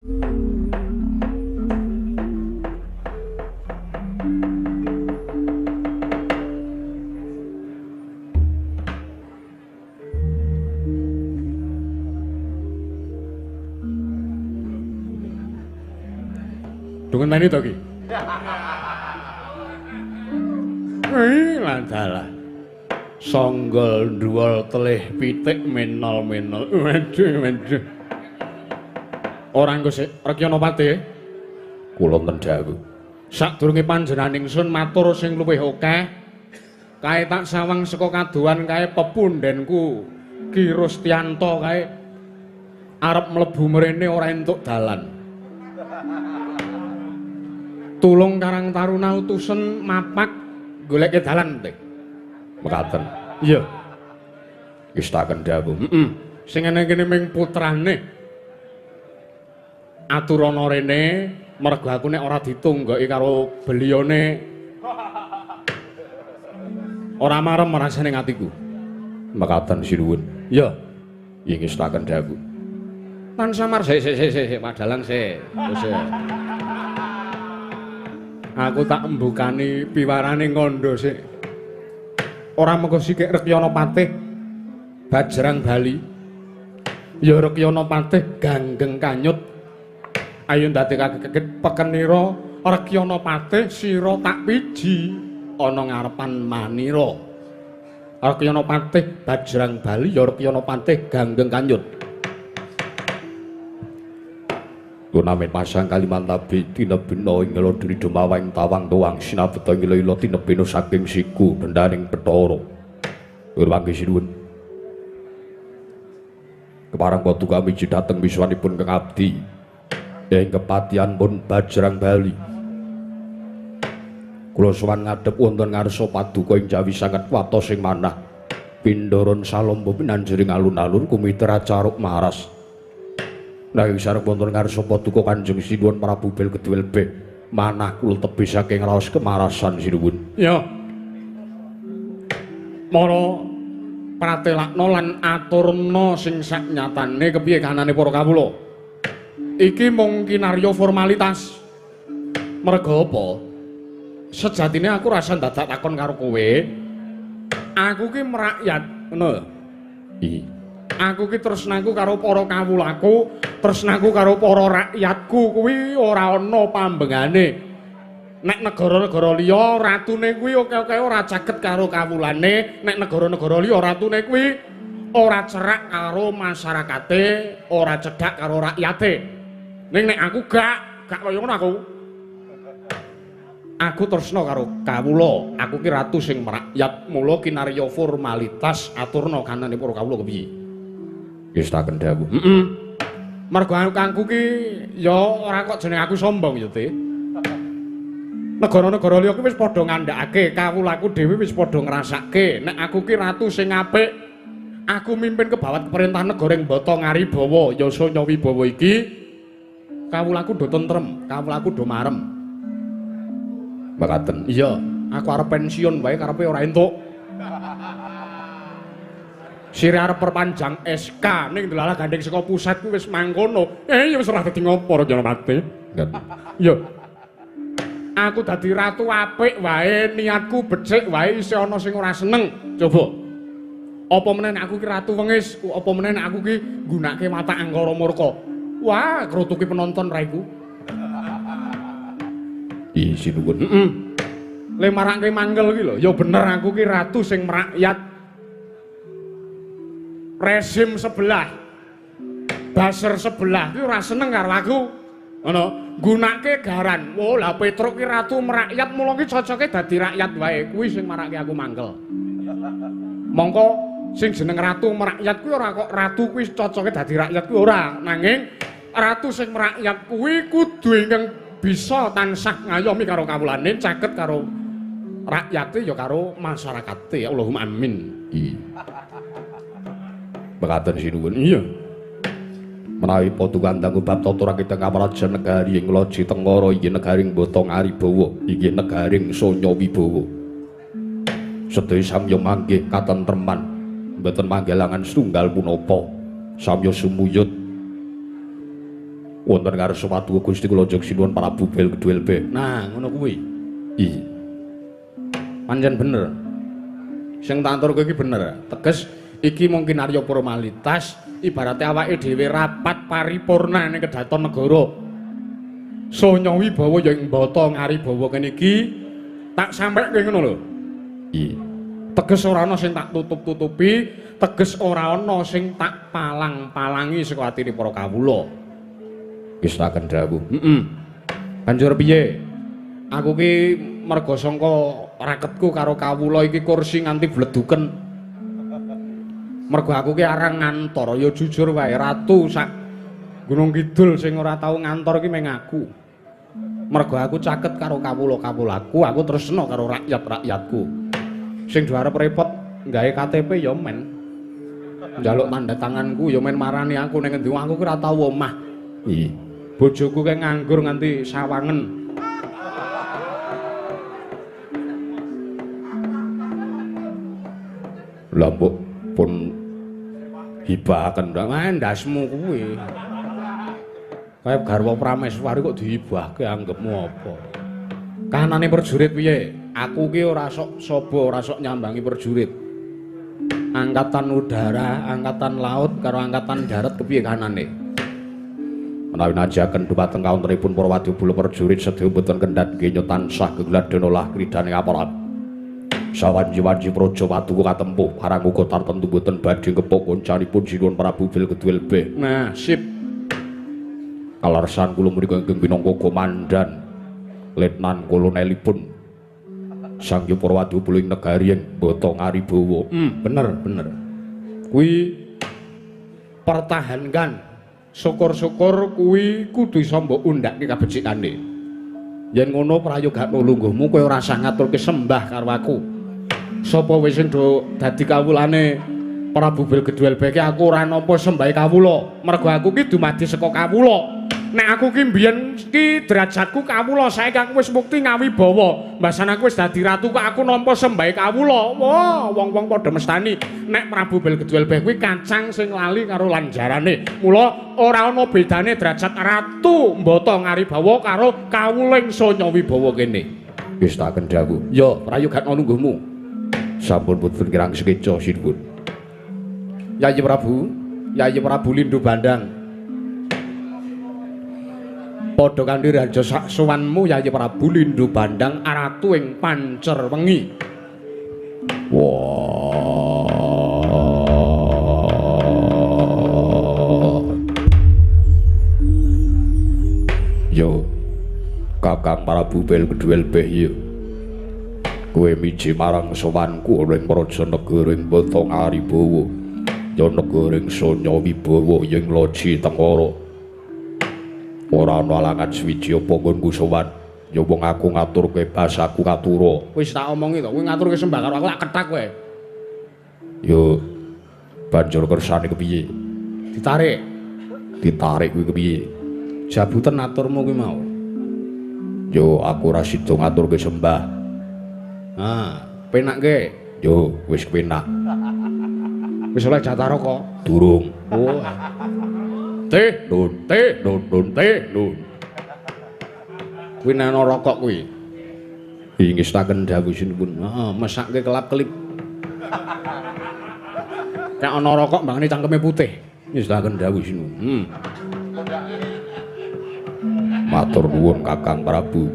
Dungan main to ki. Landalah. Songgol dhuwul telih pitik menol-menol. Waduh, waduh. Ora engko sik Rekyana Patih. Kula wonten dawuh. Sadurunge panjenengan ingsun matur sing luwih akeh, kae tak sawang saka kadohan kae pepundhenku Ki Rustianto kae arep mlebu mrene ora entuk dalan. Tulung Karang Taruna utusen mapak goleke dalan teh. Mekaten. Iya. Ngestaken dawuh. Heeh. Sing ngene kene ming putrane. Aturana rene mergo aku nek ora ditunggoki karo belione ora marem rasane atiku. Mekaten sinuwun. Iya. Nggih ngestaken dawuh. Tan samar sik sik sik sik madalang sik. Wis. Aku tak mbukani piwarane ngondo sik. Ora mengko sikik Rekyana Patih Bajrang Bali. Ya Rekyana Patih ganggeng kanyut. Ayo ndadekake pekenira Rekyana Patih sira tak piji ana ngarepan manira. Rekyana Patih Bajrang Bali ya Rekyana Patih ganggeng kanyut. Gunamen pasang Kalimantabi tinebina ing lodri dumawang tawang tuwang sinabeta ing lila tinebina saking siku bendaning Bathara. Urwangke sinuwun. Kepareng paduka miji dhateng wiswanipun Kang Abdi ing kepatihan pun Bajrang Bali. Kula sowan ngadhep wonten ngarsa paduka ing jawi sanget watos sing manah. Pindharan salomba pinanjering alun-alun kumitra caruk maras. Nanging sareng wonten ngarsa paduka Kanjeng Sinuwun Prabu Bel Keduwel B manah kula tebih saking raos kemarasan sinuwun. Ya. Mara pratelakna lan aturna sing saknyatane kepiye kahanane para kawula. Iki mung kinarya formalitas. Merga apa? Sejatine aku rasa dadak takon karo kowe. Aku ki merakyat, ngono lho. Iya. Aku ki tresnaku karo para kawulaku, tresnaku karo para rakyatku kuwi ora ana pambengane. Nek negara-negara liya ratune kuwi oke-oke ora caket karo kawulane, nek negara-negara liya ratune kuwi ora cerak karo masyarakate, ora cedhak karo rakyate. Ning nek aku gak kaya ngono aku. Aku tresna karo kawula, aku ki ratu sing merakyat, mula kinarya formalitas aturna kanane para kawula kepiye. Ngestaken dawuh. Heeh. Mergo aku ki ya ora kok jeneng aku sombong ya, Teh. Negara-negara liya ki wis padha ngandhakake, kawulaku dhewe wis padha ngrasake nek aku ki ratu sing apik. Aku mimpin kebawat pemerintahan negara ing Bata Ngaribawa, Yasa Nyawibawa iki kawulaku do tentrem, kawulaku do marem. Mekaten. Iya, aku arep pensiun wae karepe ora entuk. Sire arep perpanjang SK ning delalah gandeng saka pusat kuwi wis mangkono. Ya wis ora dadi ngopo Rekyana Patih. Iya. Aku dadi ratu apik wae, niatku becik wae isih ana sing ora seneng. Coba. Apa meneh nek aku ki ratu wengis, apa meneh nek aku ki nggunakake watak angkara murka. Wah, krutuki penonton ra iku. Ih, sinuwun. Heeh. Le marake mangkel ki lho, ya bener aku ki ratu sing merakyat. Rezim sebelah, baser sebelah ki ora seneng karo aku. Ngono, nggunakake garan. Wah, lah Petruk ki ratu merakyat mula ki cocoke dadi rakyat wae. Kuwi sing marake aku mangkel. Mongko sing jeneng ratu merakyat kuwi ora kok ratu kuwi cocoke dadi rakyat kuwi ora, nanging ratu sing merakyat kuwi kudu ingkang bisa tansah ngayomi karo kawulane, caket karo rakyate ya karo masyarakate. Allahumma amin. Iya. Mekaten sinuwun. Iya. Menawi paduka dangu bab tata rakita kamrajan negari ing Loji Tengara inggih negaring Bata Ngaribawa, inggih negaring Sonya Wibawa. Sedaya samya manggih katentreman, mboten manggelangan setunggal punapa. Samya sumuyut. Wonten ngarsa paduka Gusti kula jeng sinuwun Prabu Belgeduelbe. Nah, ngono kuwi. Iya. Pancen bener. Sing tak aturke iki bener. Teges iki mungkin arya formalitas ibarate awake dhewe rapat paripurna ning kedaton negara. Sonya wibawa ya ing Mbata Ngaribawa kene iki tak sampeke ngono lho. Iya. Teges ora ana sing tak tutup-tutupi, teges ora ana sing tak palang-palangi saka atine para kawula. Wis tak kendhawu. Heeh. Banjur piye? Aku ki merga sangka raketku karo kawula iki kursi nganti bleduken. Mergo aku ki arang ngantor, ya jujur wae ratu sak Gunung Kidul sing ora tau ngantor ki meng aku. Mergo aku caket karo kawula-kawulaku, aku tresna karo rakyat-rakyatku. Sing do arep repot gawe KTP ya men. Njaluk tanda tanganku ya men marani aku ning endi, aku ki ora tau omah. Iya. Bojoku kae nganggur nganti sawangen. Lah mbok pun hibahaken ndak ndasmu kuwi. Kaya garwa Prameswari kok dihibahke anggepmu apa? Kanane prajurit piye? Aku ki ora sok saba, ora sok nyambangi prajurit. Angkatan udara, angkatan laut karo angkatan darat kepiye kanane? Menawi najaken dhumateng kawontenipun para wadyabala prajurit sedaya boten kendhat genya tansah gegladhen olah kridane aparat. Sawanci-wanci praja paduka katempuh parang uga tartemtu boten badhe ngepuk koncanipun sinuwun Prabu Belgeduelbe. Nah, sip. Kalarsan kula menika ingkang minangka komandan letnan kolonelipun Sang Hyang Para Wadyabala ing negari ing Mbata Ngaribawa. Bener, bener. Kuwi pertahankan. Syukur-syukur kuwi kudu iso mbok undhake kabecikane. Yen ngono prayogakno lungguhmu kowe ora usah ngaturke sembah karo aku. Sapa wis sing do dadi kawulane Prabu Belgeduelbe ki aku ora nampa sembahe kawula. Mergo aku ki dumadi saka kawula. Nek aku ki mbiyen ki derajatku kawula, saiki aku wis mukti ngawibawa. Mbasan aku wis dadi ratu kok aku nampa sembahe kawula. Wah, wong-wong padha mestani nek Prabu Belgeduelbe kuwi kacang sing lali karo lanjarane. Mula ora ana bedane derajat ratu Mbata Ngaribawa karo kawuling Sonya Wibawa kene. Wis tak kendhawu. Ya, prayogakno lungguhmu. Sampun putun kirang sekeca sinuwun. Yayi Prabu, Yayi Prabu Lindu Bandang. Padha kanthi raja sak sowanmu Yayi Prabu Lindu Bandang ratu ing Pancer Wengi. Wah. Yo Kakang Prabu Belgeduelbe yo. Kowe miji marang sowanku ing praja negara ing Mbata Ngaribawa. Ya negara ing Sonya Wibawa ing Loji Tengara. Ora ana alangan suwiji apa nggonku sowan. Ya wong aku ngaturke basaku katura. Wis tak omongi to, kowe ngaturke sembah karo aku tak kethak kowe. Yo banjur kersane kepiye? Ditarik. Ditarik kuwi kepiye? Jabuten aturmu kuwi mau. Yo aku ora sida ngaturke sembah. Ah, penakke. Yo wis penak. Wis oleh jatah rokok? Durung. Oh. Teh, nun, teh, nun, nun, teh, nun. Kuwi nang rokok kuwi. Ingestaken dawuh sinuwun. Heeh, mesake kelap-kelip. Nek ana rokok mbangane cangkeme putih. Ingestaken dawuh sinuwun. Matur nuwun Kakang Prabu.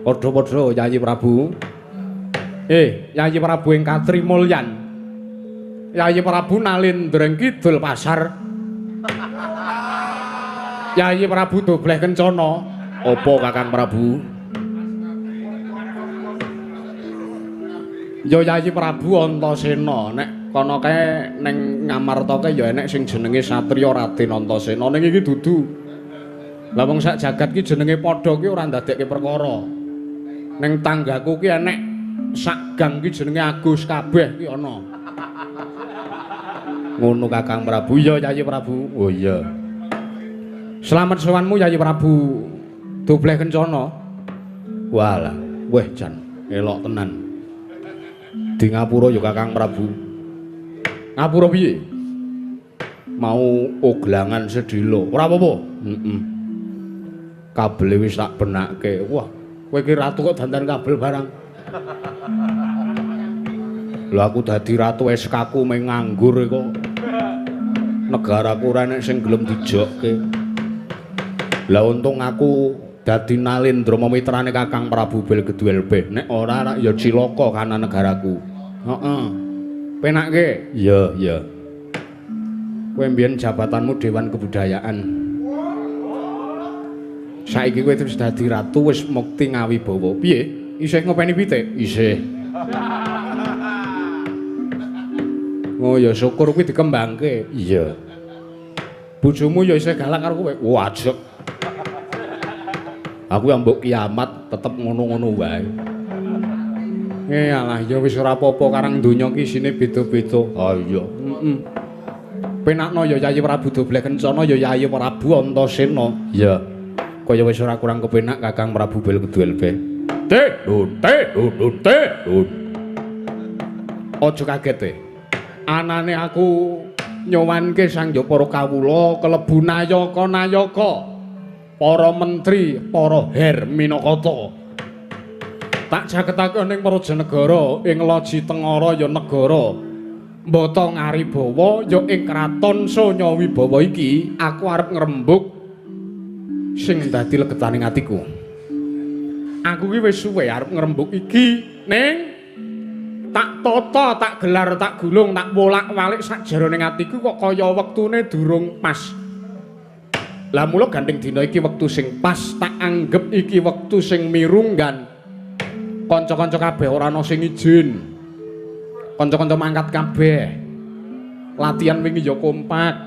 Padha-padha Yayi Prabu. Yayi Prabu ing Katrimulyan. Yayi Prabu Nalindra Kidul Pasar. Yayi Prabu Dobleh Kencana. Apa Kakang Prabu? Ya Yayi Prabu Antasena. Nek kono kae ning Ngamarta kae ya enek sing jenenge Satriya Raden Antasena. Ning iki dudu. Lah wong sak jagat ki jenenge padha ki ora ndadekke perkara. Ning tanggaku ki enek sak gang ki jenenge Agus kabeh ki ana. Ngono Kakang Prabu. Ya Yayi Prabu. Oh iya. Selamat sowanmu Yayi Prabu Dobleh Kencana. Walah, weh jan elok tenan. Di ngapura ya Kakang Prabu. Ngapura piye? Mau oglangan sedhela. Ora apa-apa. Heeh. Kabele wis tak benake. Wah, kowe iki ratu kok dandan kabel barang. Lha aku dadi ratu SK-ku mung nganggur kok. Negaraku ora enek sing gelem dijokke. Lah untung aku dadi Nalendra mitrane Kakang Prabu Belgeduelbeh. Nek ora rak ya cilaka kana negaraku. Heeh. Penakke? Iya, iya. Kowe mbiyen jabatanmu Dewan Kebudayaan. Saiki kowe wis dadi ratu, wis mukti ngawibawa. Piye? Isih ngopeni pitik? Isih. Oh ya syukur kuwi dikembangke. Iya. Bojomu ya isih galak karo kowe. Wajek. Aku ya mbok kiamat tetep ngono-ngono wae. Alah ya wis ora apa-apa karang donya ki isine beda-beda. Ha iya. Heeh. Penakno ya Yayi Prabu Dobleh Kencana ya Yayi Prabu Antasena. Iya. Kaya wis ora kurang kepenak Kakang Prabu Belgeduelbeh. Te, dun, te, dun, dun, te, dun. Aja kaget te. Anane aku nyowanke sang ya para kawula kelebu nayaka-nayaka, para menteri, para her minakata. Tak jaketake ning Prajanegara ing Loji Tengara ya negara Mbata Ngaribawa ya ing kraton Sunyawibawa iki aku arep ngrembug sing dadi legetaning atiku. Aku ki wis suwe arep ngrembug iki ning tak tata, tak gelar, tak gulung, tak wolak-walik sakjerone atiku kok kaya wektune durung pas. Lah mula gandeng dina iki wektu sing pas, tak anggep iki wektu sing mirunggan. Kanca-kanca kabeh ora ana sing izin. Kanca-kanca mangkat kabeh. Latihan wingi ya kompak.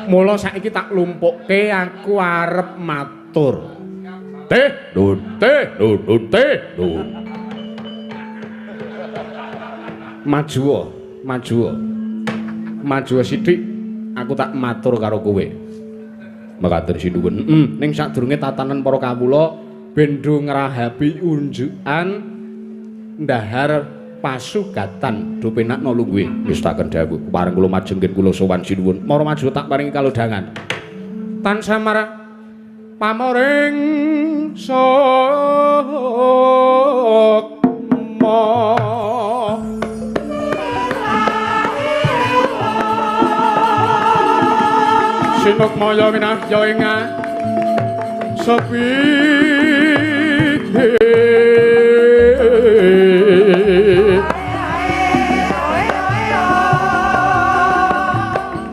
Mula saiki tak lumpukke aku arep matur. Teh, dun, teh, dun, dun, teh, dun. Maju, maju. Maju sithik, aku tak matur karo kowe. Mekaten sinuwun. Ning sadurunge tatanan para kawula bendo ngrahapi unjukan ndahar pasugatan do penakno lungguhe. Wis taken dawuh pareng kula majengken kula sowan sinuwun. Mara maju tak paringi kalodhangan. Tansah marang pamoring sukma. Sinukmaya winahya ing sepi.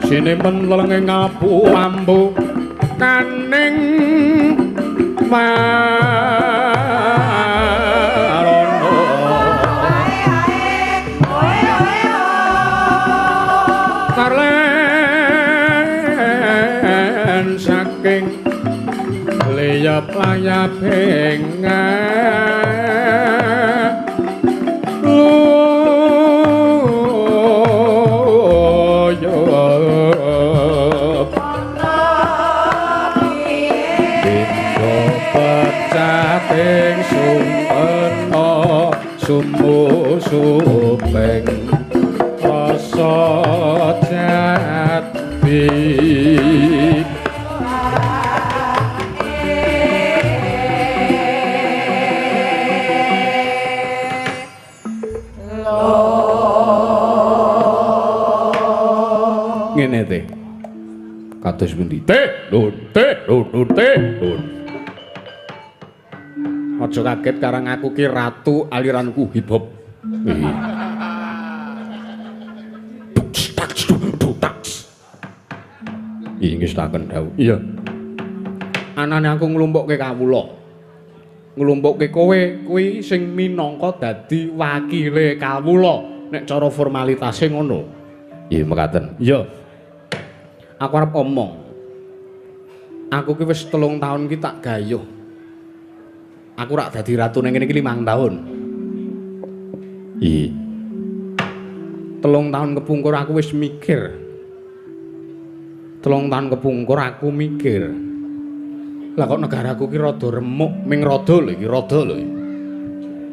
Sinemen lelenge ngapu ambu kaning marono. Karlen saking leyap layaping pecating sumpena sumusuping rasa jati. Ngene te kados pundi? Te nun te nun nun te nun. Aja kaget karang aku ki ratu aliranku hip hop. Iya ngestaken dawuh. Iya. Anane aku nglumpukke kawula. Nglumpukke kowe kuwi sing minangka dadi wakile kawula nek cara formalitase ngono. Iya mekaten. Iya. Aku arep omong. Aku ki wis 3 taun ki tak gayuh. Aku rak dadi ratu ning kene iki 5 tahun. Iya. 3 tahun kepungkur aku wis mikir. 3 tahun kepungkur aku mikir. Lah kok negaraku ki rada remuk, ming rada lho iki, rada lho.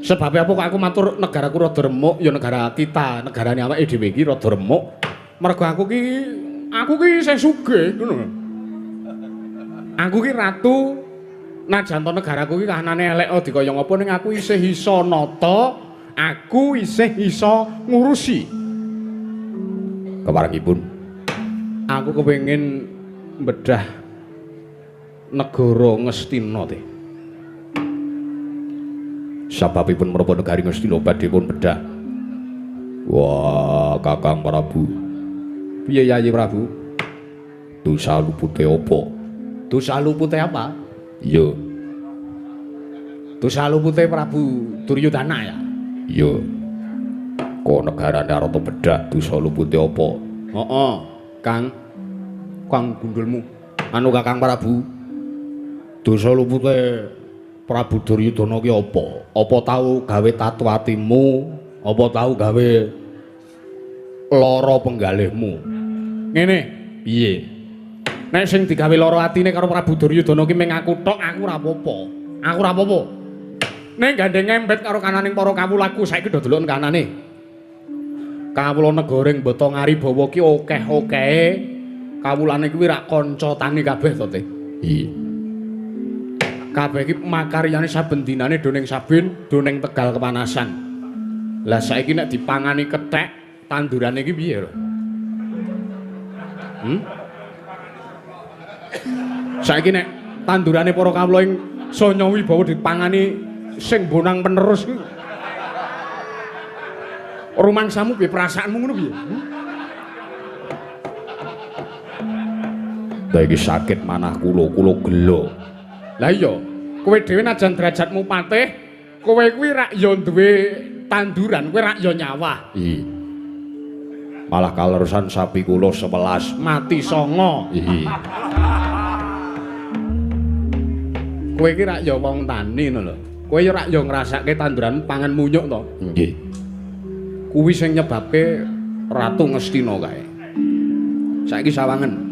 Sebabe apa kok aku matur negaraku rada remuk, ya negara kita, negarane awake dhewe iki rada remuk. Mergo aku ki isih sugih ngono. Aku ki ratu najan to negaraku ki kahanane elek dikaya ngapa ning aku isih iso nata, aku isih iso ngurusi. Keparengipun aku kepengin bedah negara Ngastina teh. Sababipun menapa negari Ngastina badhe pun bedah? Wah, Kakang Prabu. Piye Yayi Prabu? Dosa lupute apa? Dosa lupute apa? Iya. Dosa lupute Prabu Duryudana ya? Iya. Kok negarane arep bedah dosa lupute apa? Heeh, Kang. Kang gundulmu. Anu Kakang Prabu. Dosa lupute Prabu Duryudana ki apa? Apa tau gawe tatu atimu? Apa tau gawe lara penggalihmu? Ngene, piye? Nek sing digawe lara atine karo Prabu Duryudana ki mung aku tok, aku ora apa-apa. Aku ora apa-apa. Ning gandeng ngembet karo kananing para kawulaku saiki do deloken kanane. Kawula negara ing Bata Ngaribawa ki akeh-akehe kawulane kuwi rak kanca tani kabeh to, Teh. Iya. Kabeh iki makaryane saben dinane do ning sabin, do ning Tegal kepanasan. Lah saiki nek dipangani kethek tandurane iki piye lho? Saiki nek tandurane para kawula ing Sanya Wibawa dipangani sing bonang penerus kuwi. Rumangsamu piye perasaanmu ngono piye? Lah iki sakit manah kula, kula gelo. Lah iya, kowe dhewe najan derajatmu patih, kowe kuwi rak ya duwe tanduran, kowe rak ya nyawah. Iya. Malah kaleresan sapi kula 11 mati 9. Iya. Kowe iki rak ya wong tani ngono lho. Kowe ya rak ya ngrasake tanduran pangan munyuk to. Nggih. Kuwi sing nyebabke Ratu Ngastina kae. Saiki sawangen.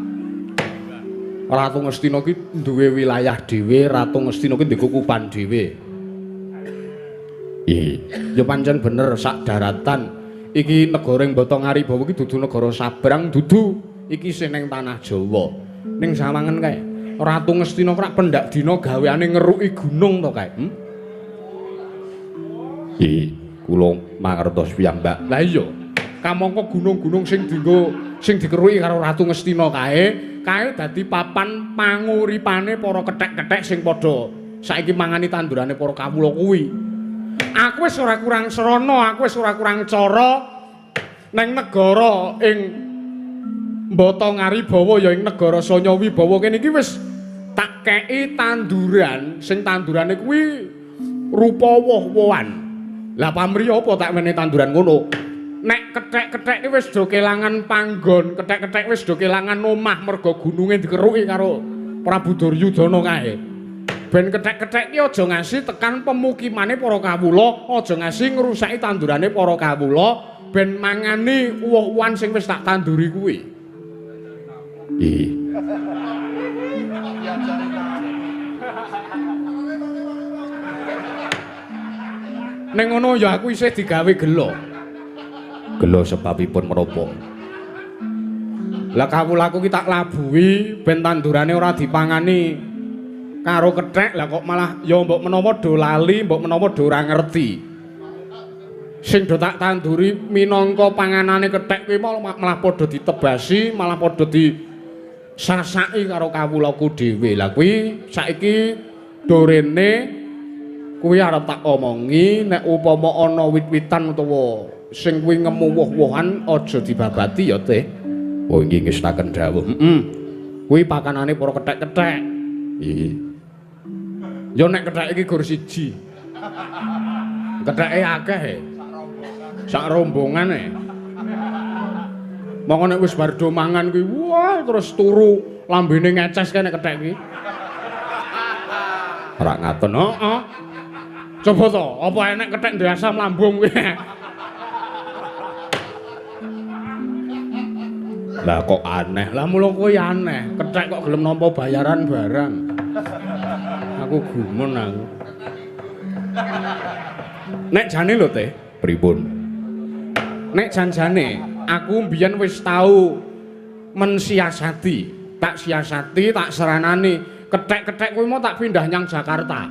Ratu Ngastina ki duwe wilayah dhewe, Ratu Ngastina ki duwe kukupan dhewe. Iya. Ya pancen bener sak daratan iki negara ing Bata Ngaribawa iki dudu negara sabrang, dudu iki isih ning tanah Jawa. Ning sawangen kae Ratu Ngastina rak pendak dina gaweane ngeruki gunung to kae. Iya, kula mangertos piyambak. Lah iya, kamangka gunung-gunung sing dienggo sing dikeruki karo Ratu Ngastina kae, kae dadi papan panguripane para kethek-kethek sing padha saiki mangani tandurane para kawula kuwi. Aku wis ora kurang srana, aku wis ora kurang cara neng negara ing Bata Ngaribawa ya ing negara Sanya Wibawa kene iki wis tak kei tanduran sing tandurane kuwi rupa woh-wohan. Lah pamrih apa tak wenehi tanduran ngono? Nek kethek-kethek iki wis do kelangan panggon, kethek-kethek wis do kelangan omah merga gununge dikeruki karo Prabu Duryudana kae. Ben kethek-kethek iki aja ngasi tekan pemukimane para kawula, aja ngasi ngrusaki tandurane para kawula, ben mangani uwoh-uwohan sing wis tak tanduri kuwi. Iya. Ning ngono ya aku isih digawe gelo. Gelo sebabipun menapa? Lah kawulaku ki tak labuhi ben tandurane ora dipangani karo kethek, lah kok malah ya mbok menawa do lali, mbok menawa do ora ngerti. Sing do tak tanduri minangka panganane kethek kuwi malah padha ditebasi, malah padha disasaki karo kawulaku dhewe. Lah kuwi saiki dorene kuwi arep tak omongi nek upama ana wit-witan utawa sing kuwi ngemu woh-wohan aja dibabati ya, Teh. Oh nggih ngestaken dawuh. Heeh. Kuwi pakanane para kethek-kethek. Iya. Ya nek kethek iki gur siji. Ketheke akeh e. Sak rombongan e. Monggo nek wis bar do mangan kuwi wah terus turu lambene ngeces kae nek kethek iki. Ora ngaten. Heeh. Coba to, apa enek kethek ndek asam lambung kuwi. Lah kok aneh. Lah mula kuwi aneh, kethek kok gelem nampa bayaran barang. Aku gumun aku. Nek jane lho, Teh. Pripun? Nek janjane aku mbiyen wis tau mensiasati, tak siasati, tak seranani. Kethek-kethek kuwi mau tak pindah nyang Jakarta.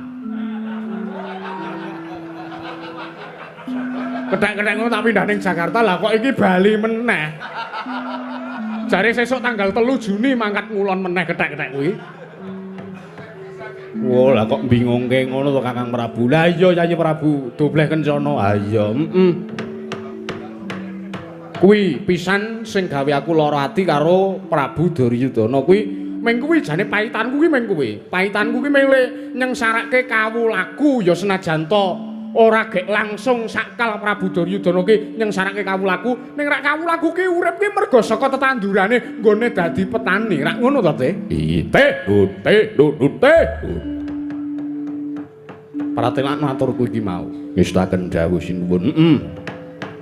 Kethek-kethek ngono tak pindah ning Jakarta, lah kok iki bali meneh. Jare sesuk tanggal 3 Juni mangkat ngulon meneh kethek-kethek kuwi. Wah, lah kok bingungke ngono to Kakang Prabu. Lah iya Yayi Prabu, dobleh kencana. Ha iya, heeh. Kuwi pisan sing gawe aku lara ati karo Prabu Duryudana kuwi. Meng kuwi jane paitanku kuwi meng kuwi. Paitanku kuwi meng le nyengsarake kawulaku ya senajan to ora gek langsung sakal Prabu Duryudana ki nyengsarake kawulaku, ning rak kawulaku ki urip ki mergo saka tetandurane nggone dadi petani. Rak ngono to, Teh? Teh, teh, teh. Pratelakno aturku iki mau. Ngestaken dawuh sinuwun. Heeh.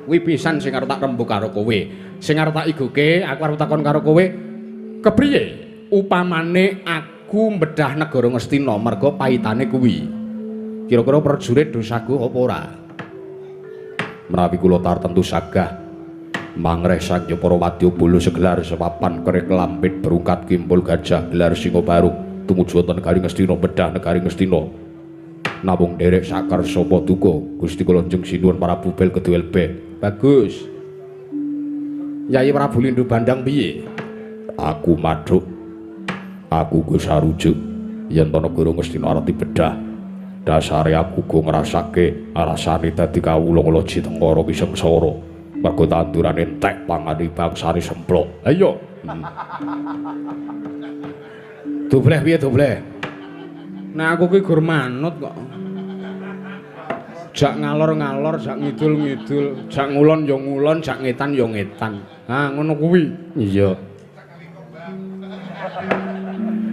Kuwi pisan sing arep tak rembug karo kowe. Sing arep tak igoke, aku arep takon karo kowe, kepriye upamane aku mbedah negara Ngastina merga paitane kuwi. Kira-kira prajurit do saguh apa ora? Menawi kula tartentu sagah mangreh sangya para wadya bolo segelar sepapan kerik lampit berungkat kimpul gajah gelar singa baru tumuju wonten negari Ngastina bedah negari Ngastina. Namung nderek sakarsa paduka Gusti kula Kanjeng Sinuwun Prabu Bel Keduwel B. Bagus. Yayi Prabu Lindu Bandang piye? Aku madhuk. Aku go sarujuk yen to negara Ngastina arep dibedah. Dasare aku go ngrasake rasane dadi kawula Loji Tengkara ki sengsara. Mergo tandurane entek pangane bangsane semplok. Ayo. Dobleh piye dobleh? Nah aku ki gur manut kok. Jak ngalor-ngalor, jak ngidul-ngidul, jak ngulon ya ngulon, jak ngetan ya ngetan. Ha ngono kuwi. Iya.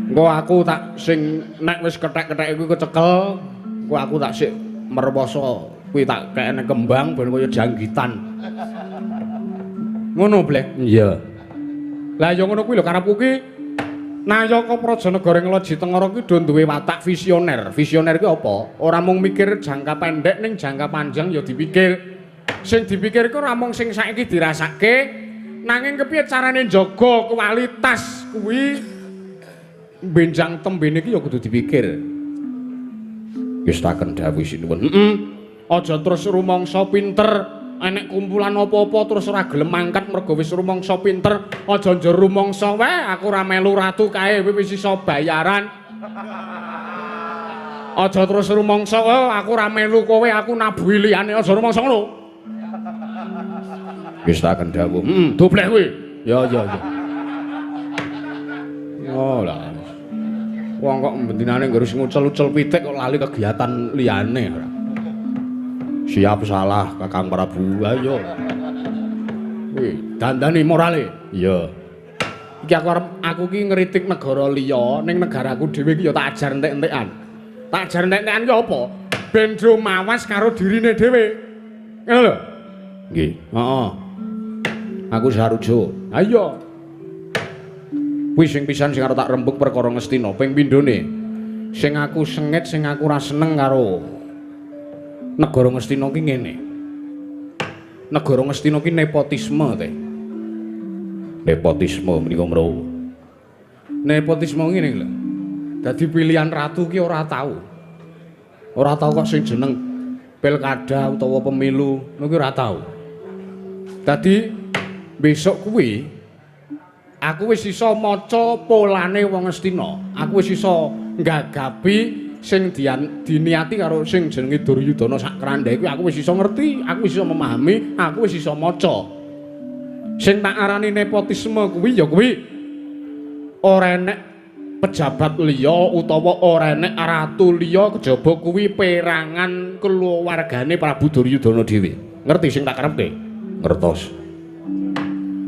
Engko aku tak sing nek wis kethek-kethek kuwi kecekel, engko aku tak sik merwoso kuwi tak kekene kembang ben kaya janggitan. Ngono bleh. Iya. Lah ya ngono kuwi lho karepku ki Nayaka Prajanegara ing Loji Tengara kuwi do duwe watak visioner. Visioner kuwi apa? Ora mung mikir jangka pendek ning jangka panjang ya dipikir. Sing dipikir iku ora mung sing saiki dirasake, nanging kepiye carane njaga kualitas kuwi benjang tembene iki ya kudu dipikir. Ngestaken dawuh sinuwun. Heeh. Aja terus rumangsa pinter, enek kumpulan apa-apa terus ora gelem mangkat mergo wis rumangsa pinter, aja njur rumangsa wae aku ora melu ratu kae wis iso bayaran. Aja terus rumangsa oh, aku ora melu kowe aku nabuhi liyane, aja rumangsa ngono. Ngestaken dawuh. Heeh, dobleh kuwi. Ya ya ya. Oh lah. Wong kok bendinane nggerus ngucel-ucel pitik kok lali kegiatan liyane ora. Siap salah Kakang Prabu. Ayo. Kuwi dandani morale. Iya. Iki aku arep aku ki ngritik negara liya ning negaraku dhewe iki ya tak ajar entek-entekan. Tak ajar entek-entekan ki apa? Ben do mawas karo dirine dhewe. Ngono lho. Nggih. Heeh. Aku sarujuk. Ayo. Kuwi sing pisan sing arep tak rembug perkara Ngastina ping pindhone. Sing aku sengit, sing aku ora seneng karo negara Ngastina ki ngene. Negara Ngastina ki nepotisme teh. Nepotisme menika mro. Nepotisme ngene lho. Dadi pilihan ratu ki ora tau. Ora tau kok sing jeneng pilkada utawa pemilu ngono ki ora tau. Dadi besok kuwi aku wis iso maca polane wong Ngastina. Aku wis iso nggagapi sing diniati karo sing jenenge Duryudana sak krandhae kuwi aku wis iso ngerti, aku wis iso memahami, aku wis iso maca. Sing tak arani nepotisme kuwi ya kuwi ora enek pejabat liya utawa ora enek ratu liya kejaba kuwi perangan keluargane Prabu Duryudana dhewe. Ngerti sing tak karepke? Ngertos.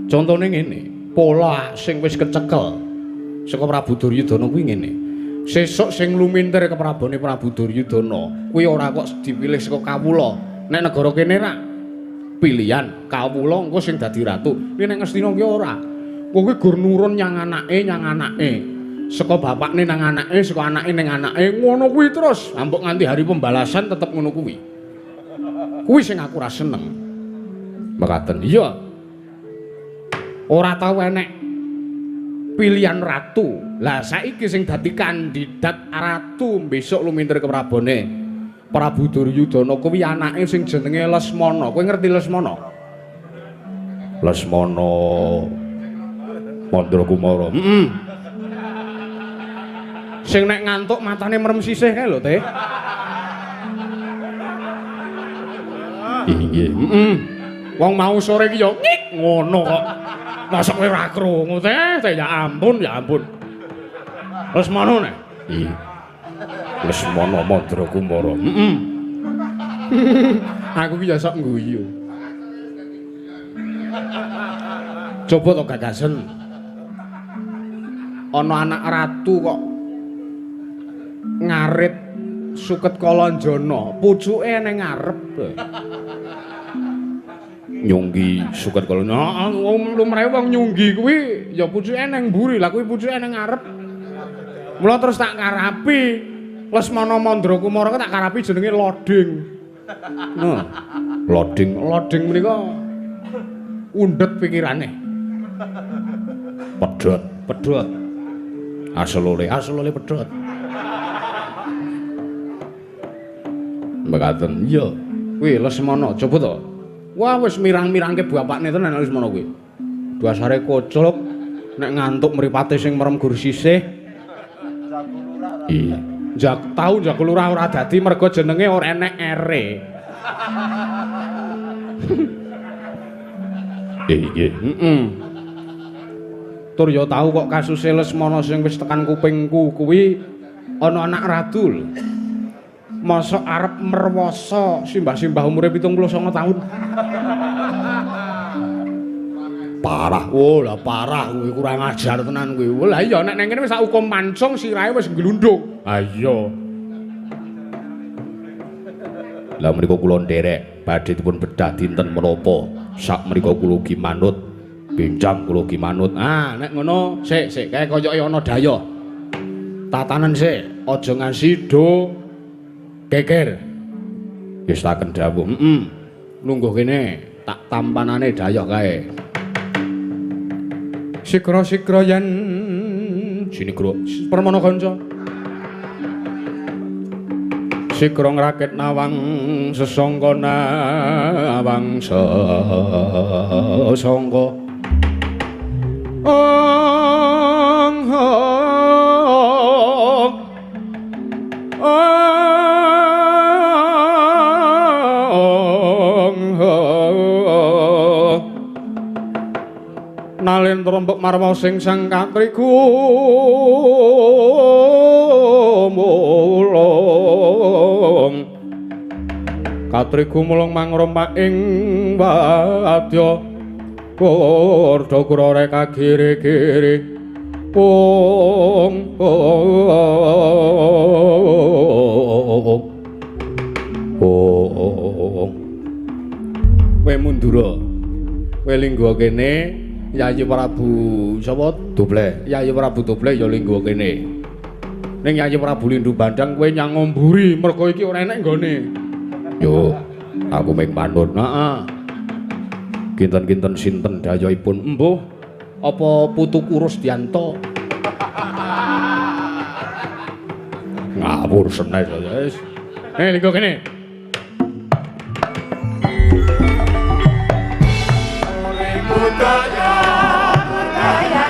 Contone ngene, pola sing wis kecekel saka Prabu Duryudana kuwi ngene. Sesuk sing lumintir keprabone Prabu Duryudana kuwi ora kok dipilih saka kawula. Nek negara kene rak pilihan kawula engko sing dadi ratu. Nek nek Ngastina ki ora. Kowe gur nurun nyang anake, nyang anake. Saka bapakne nang anake, saka anake ning anake, ngono kuwi terus. Ambok nganti hari pembalasan tetep ngono kuwi. Kuwi sing aku ora seneng. Mekaten. Iya. Ora tau enek pilihan ratu. Lah saiki sing dadi kandidat ratu besok lumintir keprabone Prabu Duryudana kuwi anake sing jenenge Lesmana. Kowe ngerti Lesmana? Lesmana Mandra Kumara. Heeh. Sing nek ngantuk matane merem sisih kae lho, Teh. Inggih. Heeh. Wong mau sore iki ya ngik ngono kok. Mosok kowe ora krungu, Teh? Teh ya ampun, ya ampun. Lesmana nek. Iya. Lesmana Mandra Kumara. Heeh. Aku ki ya sok ngguyu. Coba to gagasen. Ana anak ratu kok ngarit suket Kalanjana, pucuke ning ngarep. Nyunggi suket Kalanjana. Heeh, lumrahe wong nyunggi kuwi ya pucuke ning mburi, lah kuwi pucuke ning ngarep. Mula terus tak karapi Lesmana Mandra Kumara tak karapi jenenge Loding. Nah, Loding, Loding menika undhet pikirane. Pedhot, pedhot. Aselole, aselole pedhot. Mekaten. Iya. Kuwi Lesmana, coba to. Wah, wis mirang-mirangke bapakne tenan Lesmana kuwi. Dasare koclok nek ngantuk mripate sing merem gur sisih. Iya. Jak tau Jago Lurah ora dadi mergo jenenge ora enek ere. Iya. Heeh. Tur ya tau kok kasuse Lesmana sing wis tekan kupingku kuwi ana anak ratu lho. Mosok arep merwasa simbah-simbah umure 79 tahun. Parah. Oh, lah parah kuwi kurang ajar tenan kuwi. Lah iya nek nang kene wis sak hukum mancung sirahe wis glundung. Ha iya. Lah menika kula nderek badhe dipun bedah dinten menapa sak menika kula ugi manut, benjang kula ugi manut. Ah, nek ngono sik sik kae koyoke ana dayoh. Tatanen sik, aja ngasi do geger. Wis taken dawuh. Heeh. Lungguh kene tak tampanane dayoh kae. Sikra-sikra yen sinigra permana kanca. Sikra ngrakit nawang sesangka nawang sesangka. Ong ong ong nalendra mbok marma sing sang katriku mulung katriku mulung mangrompak ing wadya kurda kurare kagiri-giri ong ong ong kowe mundura kowe linggo kene Yayi Prabu sapa Doble. Yayi Prabu Doble ya linggo kene. Ning Yayi Prabu Lindu Bandang kowe nyang mburi mergo iki ora enek nggone. Yo, aku mung manut. Heeh. Kinten-kinten sinten dayohipun? Embuh, apa putu Kurusdianto? Ngawur senes wis. Linggo kene. Budaya budaya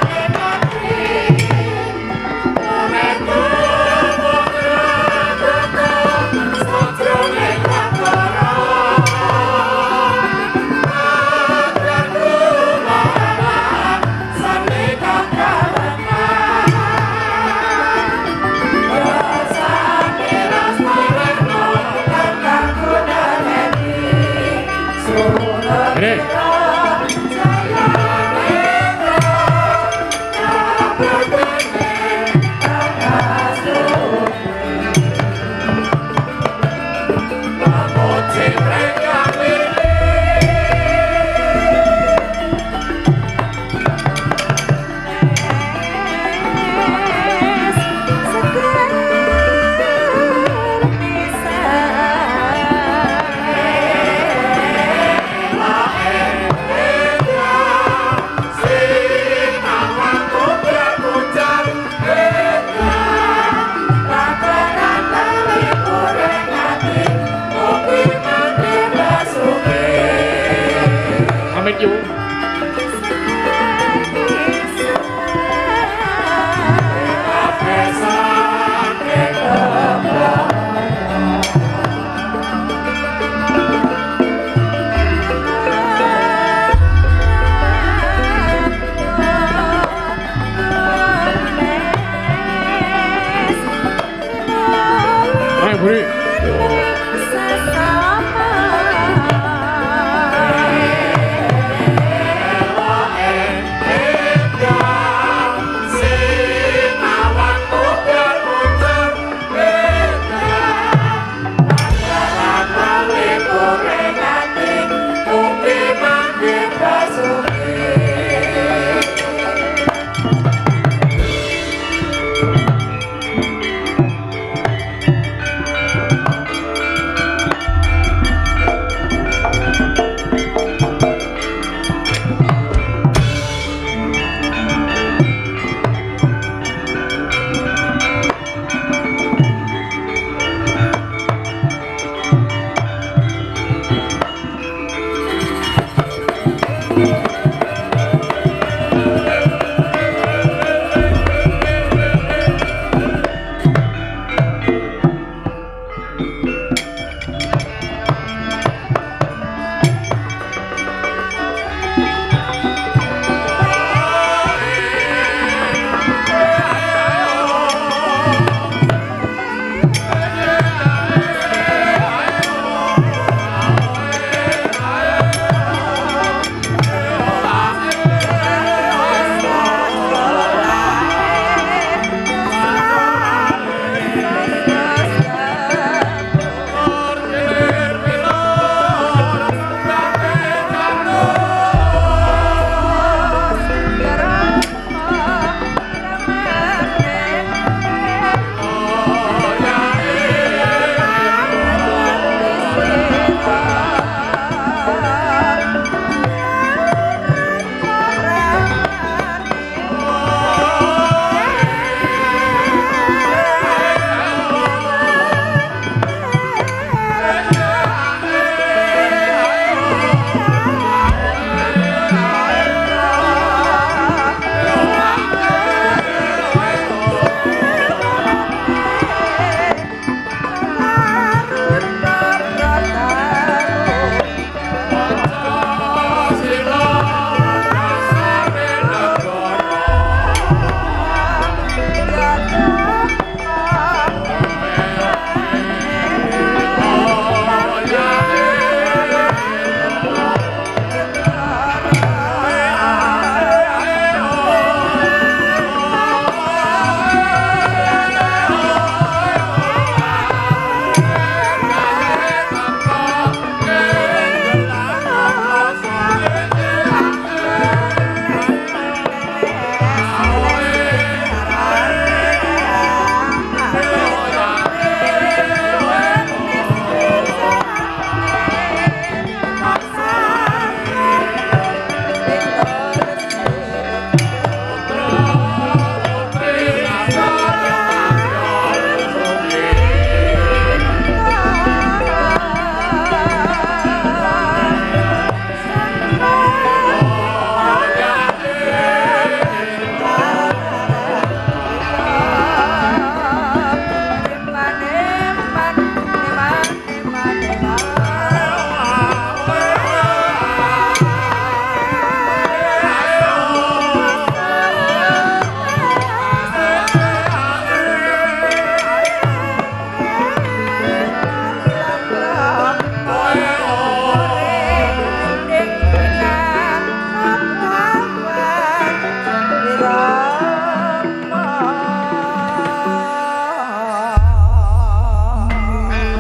Buri.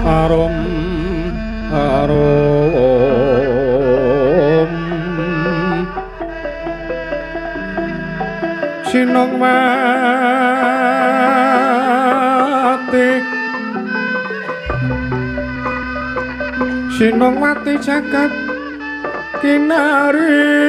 Arum arum sinong mati, sinong mati jagat kinari.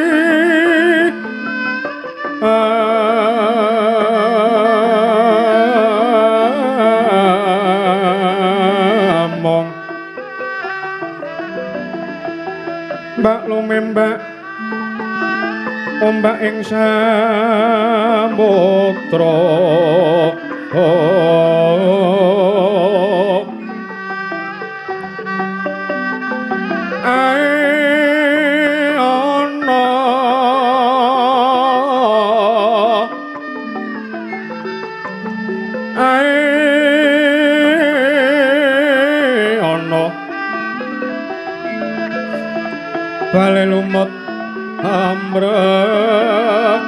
Among mbak lumembak ombak ing samudra. Ae ana ae Bale lumut amrek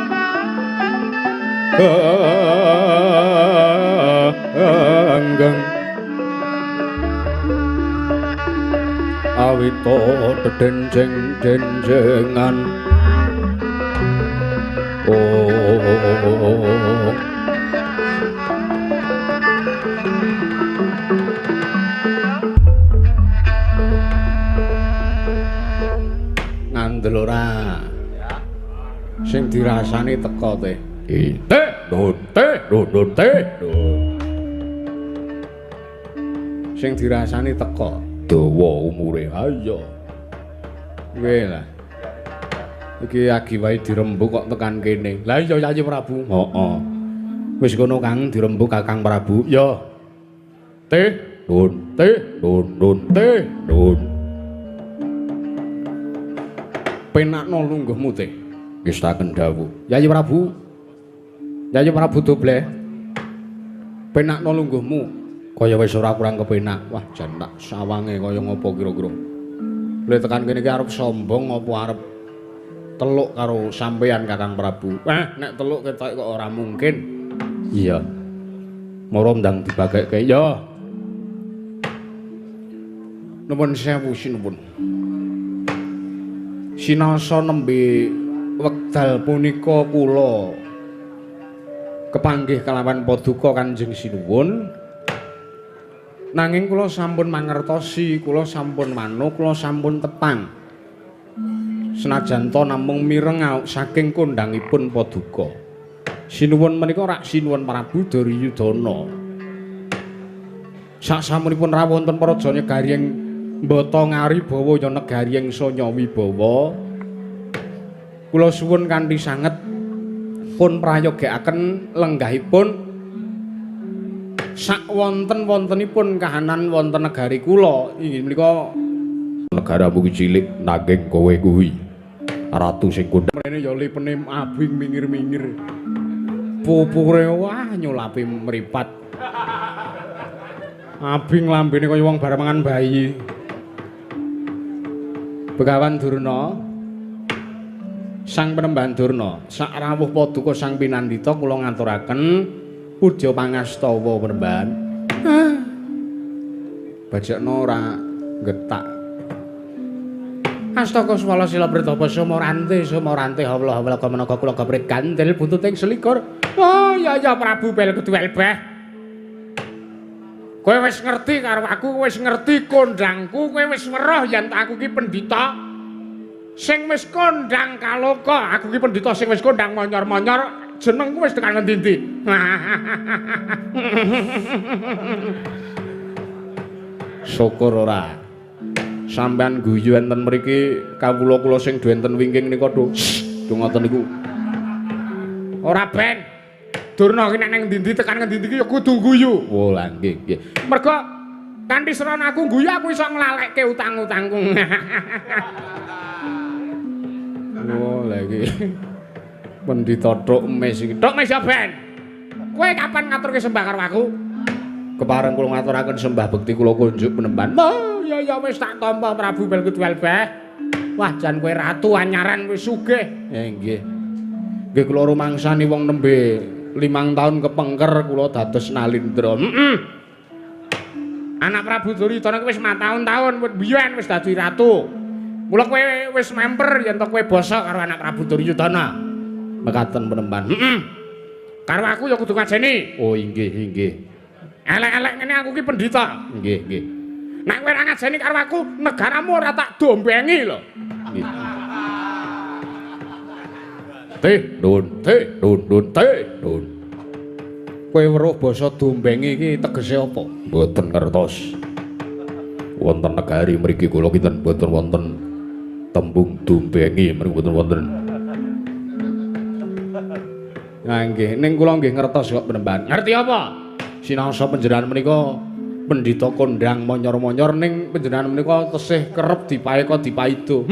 genggeng awito dedenceng-dencengan oh ngandel ora sing dirasani teko teh teh nun teh nun nun teh nun sing dirasani teko dawa umure ayo kowe lah iki agi wae dirembug kok tekan kene. Lah iya Yayi Prabu. Heeh. Wis kono Kang dirembug Kakang Prabu. Ya. Teh nun teh nun nun teh nun. Penakno lungguhmu teh. Ngestaken dawuh. Yayi Prabu. Yayi Prabu dobleh. Penakno lungguhmu. Kaya wis ora kurang kepenak. Wah jan tak sawange kaya ngopo kira-kira. Lha tekan kene iki arep sombong apa arep teluk karo sampeyan Kakang Prabu. Nek teluk ketok kok ora mungkin. Iya. Moro ndang dibagekke. Ya. Nuwun sewu sinuwun. Sinasa nembe wekdal punika kula kepanggih kalawan paduka Kanjeng Sinuwun. Nanging kula sampun mangertosi, kula sampun manuk, kula sampun tepang. Senajan to namung mireng saking kondhangipun paduka. Sinuwun menika rak Sinuwun Prabu Duryudana. Saksamunipun rawuh wonten praja negari ing Mbata Ngaribawa ya negari ing Sanya Wibawa. Kula suwun kanthi sanget pun prayogekaken lenggahipun sak wonten-wontenipun kahanan wonten negari kula inggih menika negaramu ki cilik nanging kowe kuwi ratu sing kondhang mrene ya lipene abing minggir-minggir pupure wah nyulapi mripat abing lambene kaya wong bar mangan bayi. Begawan Durna Sang Penemban Durna sak rawuh paduka Sang Pinandita kula ngaturaken puja pangastawa Penemban. Bajakno ora getak. Astaka swala sila pritapa sumorante sumorante hawla hawla kamenaka kula gaprit gandel buntuting selikur. Oh ya ya Prabu bel kudu elbeh. Kowe wis ngerti karo aku, wis ngerti kondhangku, kowe wis weruh yen aku ki pendhita sing wis kondhang kaloka, aku ki pendhita sing wis kondhang monyor-monyor, jenengku wis tekan ngendi-endi. Syukur ora. Sampeyan guyu enten mriki kawula kula sing do enten wingking nika do ngoten niku. Ora ben. Durna ki nek nang ndi-ndi tekan ngendi-ndi ki ya kudu guyu. Oh lah nggih nggih. Mergo kanthi srana aku guyu aku iso nglalekke utang-utangku. Oh lah iki. Pendhita tok mes iki. Tok mes ya ben. Kowe kapan ngaturke sembah karo aku? Kepareng kula ngaturaken sembah bekti kula kunjuk Penemban. Oh ya ya wis tak tampa Prabu Bel kudu elbeh. Wah jan kowe ratu anyaran wis sugih. Nggih. Nggih kula rumangsani wong nembe 5 tahun kepengker kula dados Nalindra. Heeh. Anak Prabu Duryudana kuwi wis mataun-taun biyen wis dadi ratu. Mula kowe wis memper yen to kowe basa karo anak Prabu Duryudana. Mekaten Penemban. Heeh. Karo aku ya kudu ngajeni. Oh inggih inggih. Elek-elek ngene aku ki pendhita. Nggih nggih. Nek kowe ora ngajeni karo aku, negaramu ora tak dombengi lho. Nggih. Teh nun teh nun nun teh nun. Kowe weruh basa dombengi iki tegese apa? Mboten ngertos. Wonten negari mriki kula kinten mboten wonten tembung dombengi mriki mboten wonten. Nah nggih, ning kula nggih ngertos kok Penemban. Ngerti apa? Sinaosa panjenengan menika pendhita kondhang monyor-monyor ning panjenengan menika tesih kerep dipaeka dipaido.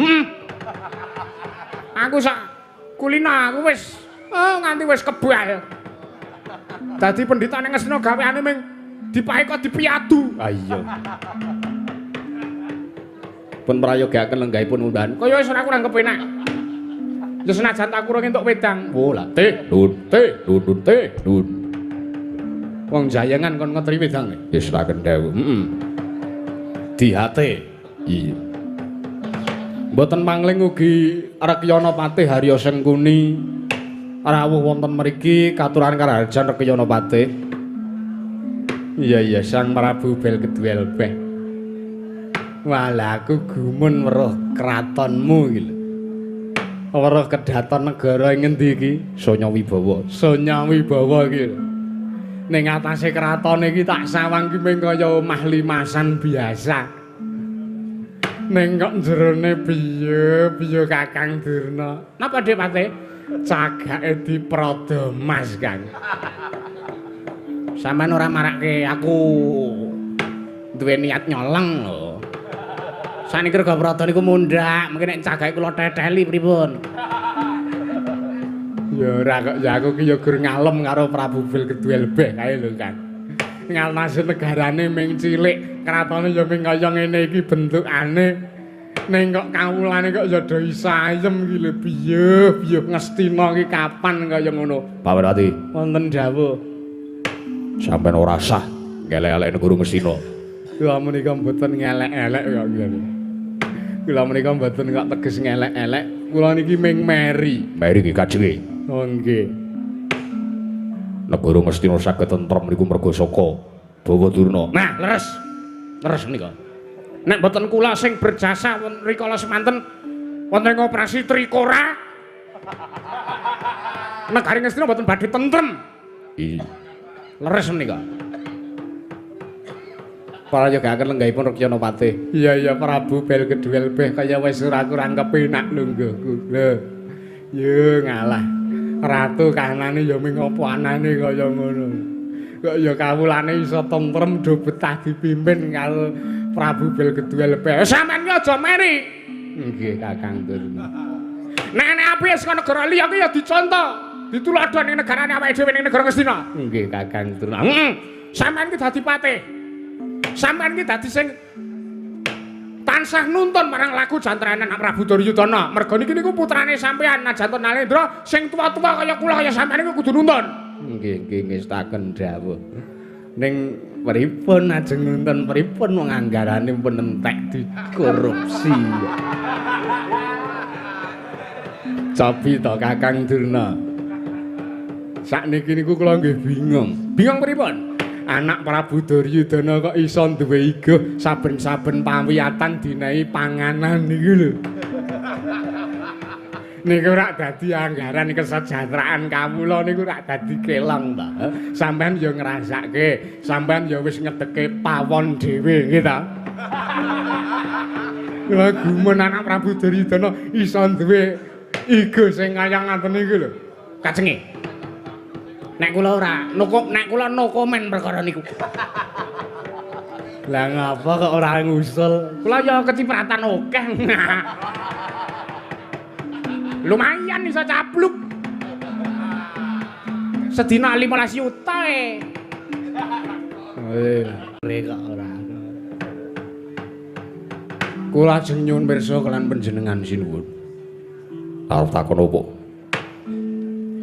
Aku sak kulina aku wis nganti wis kebal. Dadi pendhita ning Ngastina gaweane ming dipaeka dipiadu. Ah iya. Pun prayogaken lenggahipun undahan. Kaya wis ora kurang kepenak. Ya senajan tak kurang entuk wedang. Oh lah, teh, Nun, teh, nun, nun, teh. Nun. Wong jayengan kon ngetri wedang. Wis raken dawuh. Heeh. Dihate. Iya. Mboten mangling ugi Rekyana Patih Harya Sengkuni rawuh wonten mriki katuran karaharjan Rekyana Patih. Iya iya Sang Prabu Bel Keduwelbeh. Walah aku gumun weruh kratonmu iki lho. Weruh kedaton negara ing ngendi iki? Sonya Wibawa. Sonya Wibawa iki lho. Ning atase kraton iki tak sawang ki mung kaya omah limasan biasa. Ning kok jerone piye piye Kakang Durna. Napa Dik Patih? Cagake diprada mas, Kang. Sampeyan ora marake aku duwe niat nyolong lho. Saniki rega prada niku mundhak, mungkin nek cagake kula teteli pripun? Ya ora kok ya aku ki ya gur ngalem karo Prabu Bel Keduwelbeh kae lho, Kang. Ngalase negarane ming cilik, kratone ya ming kaya ngene iki bentukane. Ning kok kawulane kok ya do isayem iki lho, piye piye Ngastina iki kapan kaya ngono. Pawarati, Wonten dawuh. Sampeyan ora sah ngelek-elek negara Ngastina. Kula menika mboten ngelek-elek kok ngene. Kula menika mboten kok teges ngelek-elek. Kula niki ming meri. Meri nggih kajenge. Oh nggih. Negara Ngastina saged tentrem niku merga saka Bawa Durna. Nah, leres. Leres menika. Nek mboten kula sing berjasa rikala semanten wonten ing operasi Trikora. Negari Ngastina mboten badhe tentrem. Iya. Leres menika. Prayogaken lenggahipun Rekyana Patih. Iya iya Prabu Bel Keduwelbeh kaya wis ora kurang kepenak lungguhku. Lho. Yo ngalah. Ratu kanane ya ming apa anane kaya ngono. Kok ya kawulane iso tentrem do betah dipimpin karo Prabu Bel Keduwelbeh. Sampeyan ki aja meri. Nggih Kakang Durna. Nek nek apike saka negara liya ki ya dicontoh. Dituladha ning negarane awake dhewe ning negara Ngastina. Nggih Kakang Durna. Heeh. Sampeyan ki dadi patih. Sampeyan ki dadi sing tansah nuntun marang laku jantranan Prabu Duryudana. Merga niki niku putrane sampeyan Najanto Nalendra sing tuwa-tuwa kaya kula kaya sampeyan niku kudu nuntun. Nggih nggih ngestaken dawuh. Ning pripun ajeng nuntun pripun wong anggarane pun entek dikorupsi. Cobi to Kakang Durna. Sakniki niku kula nggih bingung. Bingung pripun? Anak Prabu Duryudana kok iso duwe iguh saben-saben pawiyatan dinehi panganan niku lho. Niku rak dadi anggaran kesejahteraan kawula niku rak dadi kelong ta. Sampeyan ya ngrasake, sampeyan ya wis ngedeke pawon dhewe nggih ta. Kula gumun anak Prabu Duryudana iso duwe iguh sing kaya ngaten niku lho. Kajenge. Nek kula ora, nek kula no komen perkara niku. Lah ngapa kok ora ngusul? Kula ya kecipratan akeh. Lumayan iso capluk. Sedina 15 yuta e. Kok ora. Kula ajeng nyuwun pirsa kelan panjenengan sinuwun. Arep takon opo?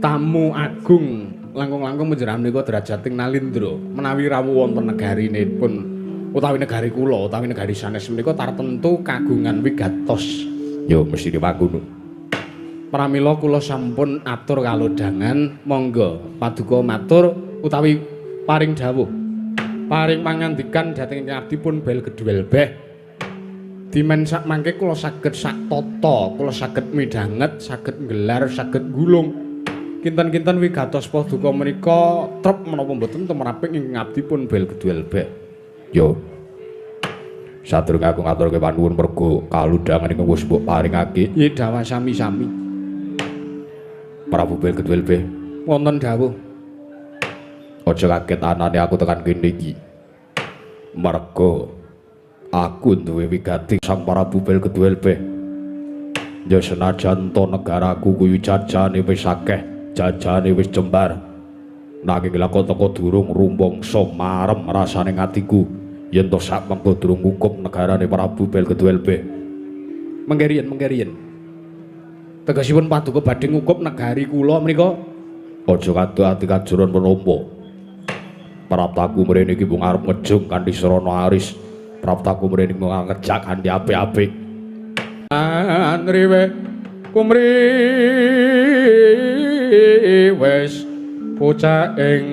Tamu agung langkung-langkung panjenengan menika derajating Nalindra menawi rawuh wonten negarinipun utawi negari kula utawi negari sanes menika tartemtu kagungan wigatos. Ya mesti dipanggunu. Pramila kula sampun atur kalodhangan, monggo paduka matur utawi paring dawuh. Paring pangandikan dhateng ingkang abdi pun Bel Keduwelbeh. Dimen sak mangke kula saged sak tata, kula saged midhanget, saged nggelar, saged gulung. Kinten-kinten wigatos paduka menika trep menapa mboten tumraping ing abdi pun Bel Keduwelbeh. Yo. Sadurunge aku ngaturke panuwun mergo kaludhangan ingkang wis mbok paringake. Nggih dawah sami-sami. Prabu Bel Keduwelbeh, wonten dawuh. Aja kaget anane aku tekan kene iki. Mergo aku duwe wigati Sang Prabu Bel Keduwelbeh. Ya senajan to negaraku kuwi jajane wis akeh, jajane wis jembar. Nanging lakon teko durung rumangsa marem rasane atiku yen to sak mengko durung ngukup negarane Prabu Bel Keduwelbeh. Mengke riyen. Tegesipun paduka badhe ngukup negari kula menika aja kadoh ati kajuron penampa. Praptaku mrene iki mung arep ngejung kanthi srana aris. Praptaku mrene mung ngejak kanthi apik-apik. Anriwe kumriwes bocah ing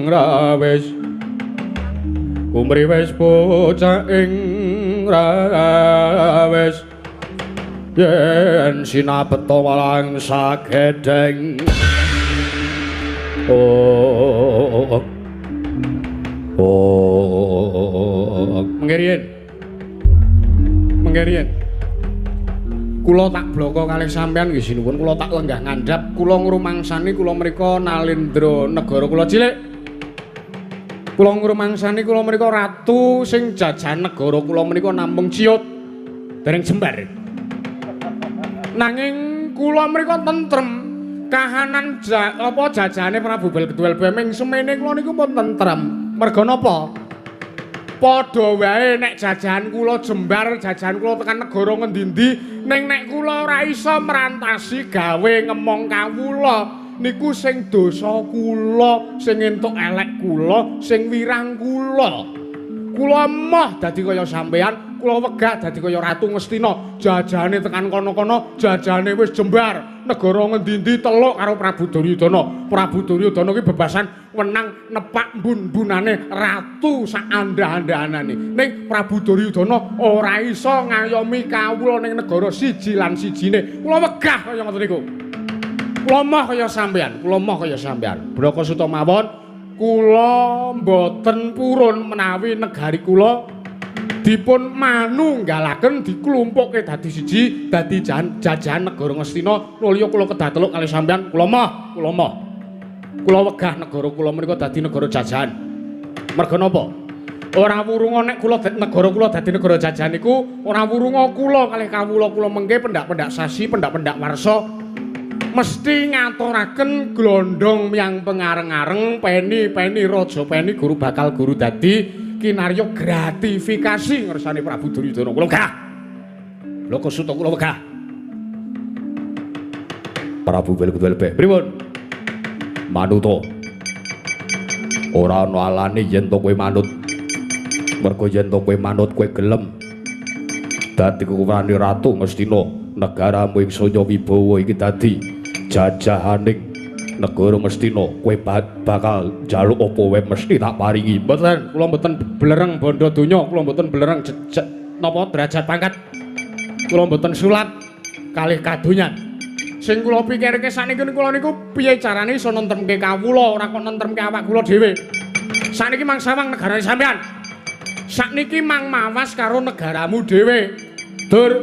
rawes. Kumriwes bocah ing rawes. Yen sinabeta walang sagedeng. Oh. Oh. Mengke riyen. Kula tak bloko kalih sampean nggih sinuwun, kula tak lenggah ngandhap, kula ngrumangsani kula mrika nalindra negara kula cilik. Kula ngrumangsani kula mrika ratu sing jajahan negara kula menika namung ciut dereng jembar. Nanging kula mrika tentrem. Kahanan apa jajahane Prabu Belgeduwelbe ming semene kula niku pun tentrem. Merga napa? Padha wae nek jajahan kula jembar, jajahan kula tekan negara ngendi-endi, ning nek kula ora iso merantasi gawe ngemong kawula niku sing dosa kula, sing entuk elek kula, sing wirang kula. Kula moh dadi kaya sampean, kula wegah dadi kaya Ratu Ngastina. Jajahane tekan kono-kono, jajahane wis jembar. Negara ngendi-endi teluk karo Prabu Duryudana. Prabu Duryudana ki bebasan wenang nepak mbun-mbunane ratu sak andha-andhanane. Ning Prabu Duryudana ora iso ngayomi kawula ning negara siji lan sijine. Kula wegah kaya ngoten niku. Kula moh kaya sampean, kula moh kaya sampean. Braka Suta mawon kula mboten purun menawi negari kula dipun manunggalaken diklumpukke dadi siji dadi jajahan negara Ngastina. Nulya kula kedah teluk kalih sampean, kula moh, kula moh. Kula wegah negara kula menika dadi negara jajahan. Merga napa? Ora wurunga nek kula negara kula dadi negara jajahan niku ora wurunga kula kalih kawula kula mengke pendak-pendak sasi, pendak-pendak warsa mesti ngaturaken glondong yang pengareng-areng peni-peni raja peni guru bakal guru dadi kinarya gratifikasi ngersane Prabu Duryudana. Kula wegah. Lha Suta kula wegah. Prabu Belgeduwelbe. Pripun? Manuta. Ora ana alane yen to kowe manut. Mergo yen to kowe manut kowe gelem dadi kuwrani Ratu Ngastina, negaramu ing Sanya Wibawa iki dadi jajahaning negara Ngastina. Kowe bakal njaluk apa wae mesti tak paringi. Mboten, kula mboten blereng bondo donya, kula mboten blereng napa derajat pangkat. Kula mboten sulap kalih kadonyan. Sing kula pikirke sakniki kula niku piye carane iso nentremke kawula, ora kok nentremke awak kula dhewe. Sakniki mang sawang negarane sampean. Sakniki mang mawas karo negaramu dhewe. Dur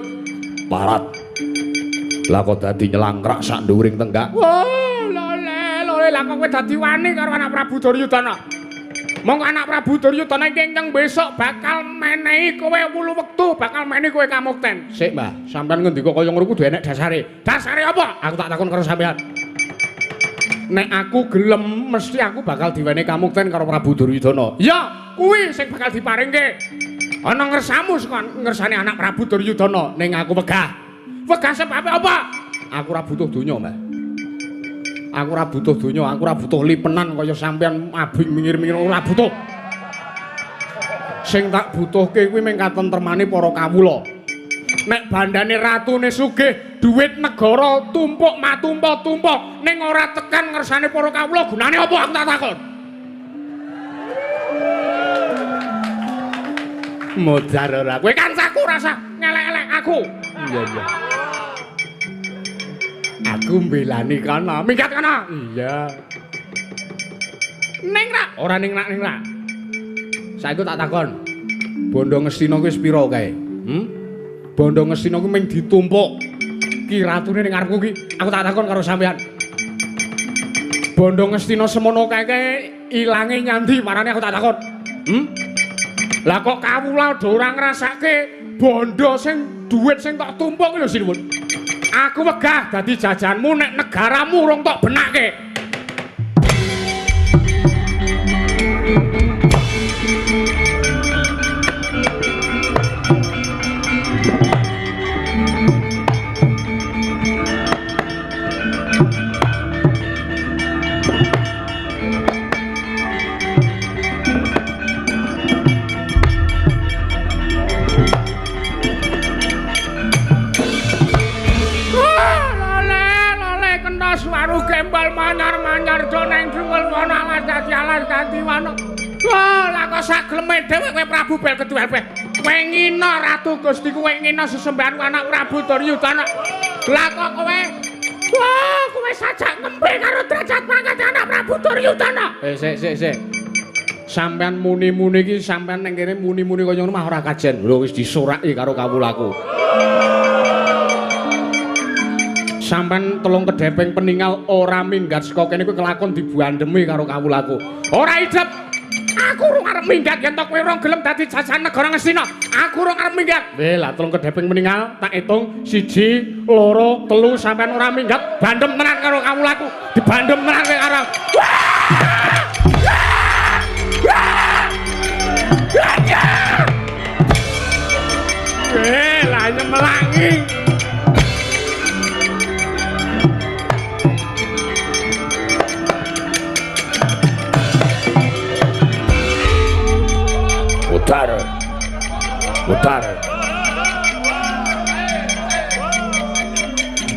parat. Lah kok dadi nyelangkrak sak nduwuring tenggak. Wah, lole, lole, lah kok kowe dadi wani karo anak Prabu Duryudana. Monggo anak Prabu Duryudana iki ingkang besok bakal menehi kowe wulu wektu, bakal menehi kowe kamukten. Sik, Mbah, sampean ngendika kaya ngono kudu enek dasare. Dasare apa? Aku tak takon karo sampean. Nek aku gelem mesti aku bakal diwenehi kamukten karo Prabu Duryudana. Ya, kuwi sing bakal diparingke. Ana ngersamu saka ngersane anak Prabu Duryudana, ning aku wegah. Wegah sebabe apa? Aku ora butuh donya, Mbah. Aku ora butuh donya, aku ora butuh lipenan kaya sampean abing minggir-minggir ora butuh. Sing tak butuhke kuwi mung katentremane para kawula. Nek bandane ratune sugih, duit negara tumpuk matumpa-tumpa, ning ora tekan ngersane para kawula, gunane apa aku tak takon? Modar ora. Kowe kancaku rasa ngelek-elek aku. Iya, iya. Aku mbelani kana, minggat kana. Iya. Ning rak, ora ning rak ning rak. Saiki tak takon. Bondo Ngastina kuwi wis pira kae? Bondo Ngastina kuwi mung ditumpuk. Ki ratune ning ngarepku ki, aku tak takon karo sampean. Bondo Ngastina semono kae ilange nyandi marane aku tak takon. Lah kok kawula do ora ngrasake bondo sing duit sing tak tumpuk lho sinuwun. Aku wegah dadi jajahanmu nek negaramu urung tok benake. Kantiwana. Wah, lah kok sagleme dhewe kowe Prabu Bel Keduwel kowe. Kowe ngina Ratu Gustiku, kowe ngina sesembahanku anak Prabu Duryudana. Lah kok kowe wah, kowe sajak ngembe karo derajat pangkat anak Prabu Duryudana. Sik sik sik. Sampeyan muni-muni iki sampeyan ning kene muni-muni kaya ngono mah ora kajen. Lho wis disuraki karo kawulaku. Sampeyan telung kedheping peningal ora minggat saka kene kuwi kelakon dibuandemi karo kawulaku. Ora idep. Aku urung arep minggat yen to kowe ora gelem dadi jajahan negara Ngastina. Aku urung arep minggat. Weh, lah telung kedheping peningal tak hitung 1 2 3 sampeyan ora minggat bandem tenan karo kawulaku. Dibandem tenan kowe karo. Eh, lah nyemelangi. Putar. Putar.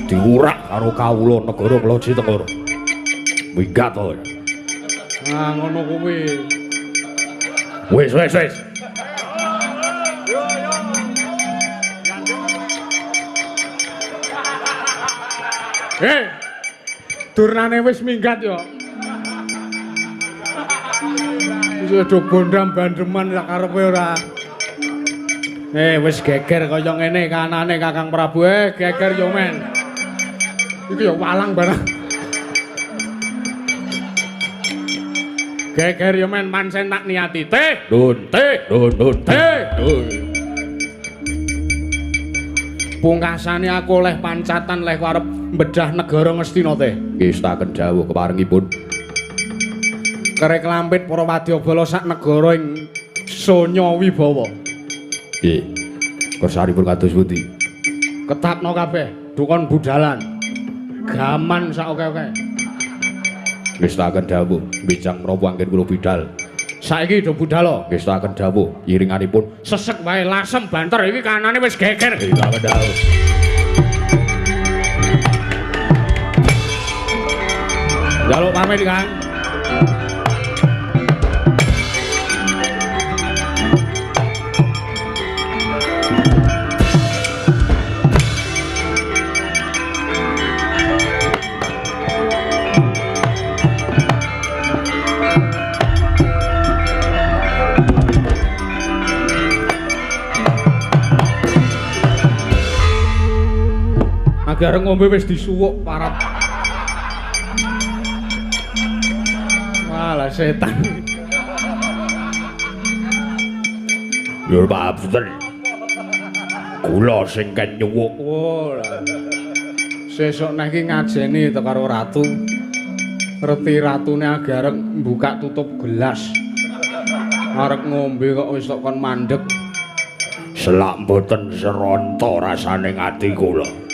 Diurak karo kawula negara Kloji Tenggur. Minggat to. Ah, ngono kuwi. Wis wis wis. Eh. Durnane wis minggat ya. Wis do bondam bandeman sak karepe ora. Wis geger kaya ngene kanane Kakang Prabu. Geger yo men. Iki yo walang barang. Geger yo men pancen tak niati teh. Nun teh, nun nun teh. Nun. Pungkasane aku oleh pancatan leh arep mbedah negara Ngastina teh. Ngestaken dawuh keparengipun. Kerek lampit para wadyabala sak negara ing Sonya Wibawa. Nggih. Kersanipun kados pundi? Ketapno kabeh, dukon budalan. Gaman sak oke-oke. Ngestaken dawuh, bincang menapa anggen kula bidal. Saiki do budal. Ngestaken dawuh, iringanipun sesek wae lasem banter iki kanane wis geger. Ngestaken dawuh. Njaluk pamit, Kang. Agar ngombe wis disuwuk parat. Walah setan. Lho Pak. Kula sing ken nyuwuk. Oh lah. Sesuk neh iki ngajeni to karo ratu. Reti ratune agareng mbuka tutup gelas. Arep ngombe kok wis tok kon mandeg. Selak mboten seronta rasane ati kula.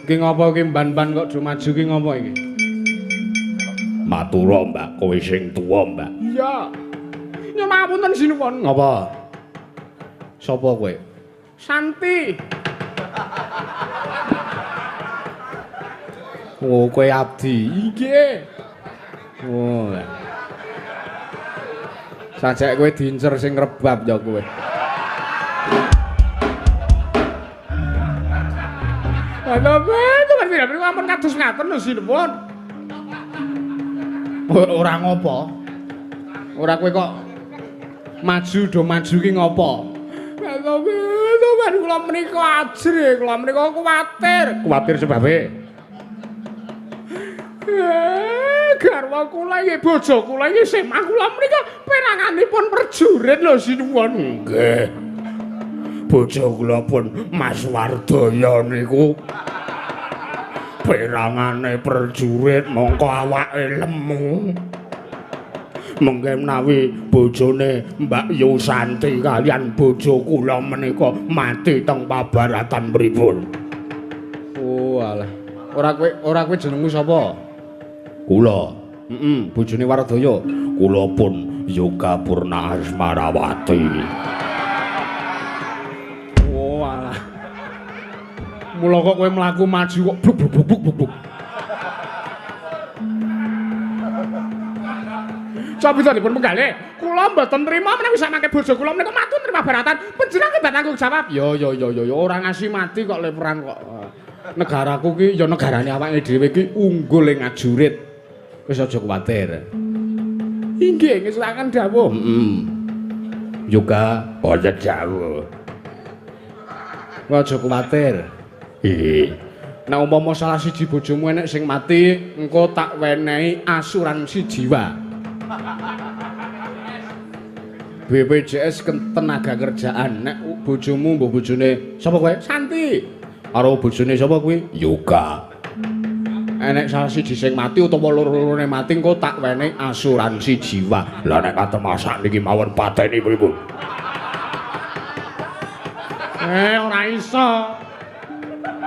Iki ngopo iki mban-mban kok do maju iki ngopo iki? Matura Mbak, kowe sing tuwa Mbak. Iya. Nyuwun ngapunten sinuwun. Ngapa? Sapa kowe? Santi. Oh, kowe abdi. Nggih. Oh. Sajake kowe dincer sing rebab ya kowe. Lha piye ampun kados ngaten lho sinuwun. Ora ngopo. Ora kowe kok maju do maju ki ngopo? Lha piye kula menika ajrih, kula menika kuwatir. Kuwatir sebabe? Garwa kula iki bojo kula iki semah kula menika peranganipun prajurit lho sinuwun. Nggih. Bojo kula pun Mas Wardaya niku perangane prajurit mongko awake lemu. Mengke menawi bojone Mbak Yusanti kalian bojo kula menika mati teng pabaratan pripun? Oh alah. Ora kowe jenengmu sapa? Kula. Heeh, bojone Wardaya. Kula pun Yoga Purna Asmarawati. Oh alah. Mula kok kowe mlaku maju kok bluk bluk bluk bluk bluk. Cobi dipun penggalih. Kula mboten trima menawi samangke bojo kula menika matun trima baratan. Panjenengan kedah tanggung jawab. Yo yo yo yo ora ngasih mati kok le perang kok. Negaraku ki ya negarane awake dhewe ki unggul ing ajurit. Wis aja kuwatir. Inggih, ngestokaken dawuh. Heeh. Yoga boten dawuh. Aja kuwatir. Nggih. Nek umpama salah siji bojomu enek sing mati, engko tak wenehi asuransi jiwa. BPJS Ketenagakerjaan. Nek bojomu mbok bojone sapa kowe? Santi. Karo bojone sapa kuwi? Yoga. Enek salah siji sing mati utawa loro-lorone mati engko tak wenehi asuransi jiwa. Lah nek katem masak niki mawon pateni pripun? Ora iso.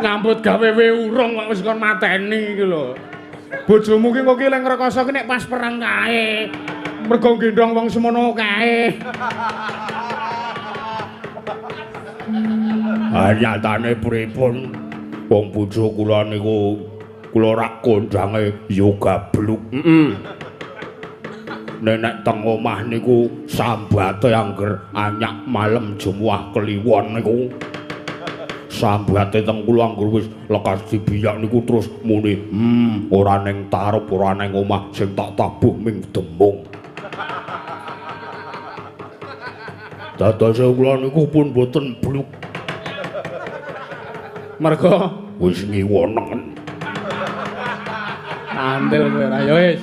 Nyambut gawe we urung kok wis kon mateni iki lho. Bojomu ki engko ki lek ngrekoso ki nek pas perang kae. Mergo gendhong wong semono kae. Ah nyatane pripun? Wong bojo kula niku kula rak kondange yoga bluk. Heeh. Nek teng omah niku sambate angger anyak malem Jumuah kliwon niku. Sambate teng kula angger wis lekas dibiyak niku terus muni, ora ning tarep ora ning omah sing tak tabuh ming demung. Dadose kula niku pun boten bluk. Mergo wis ngiwonengen. Andel kowe ora ya wis.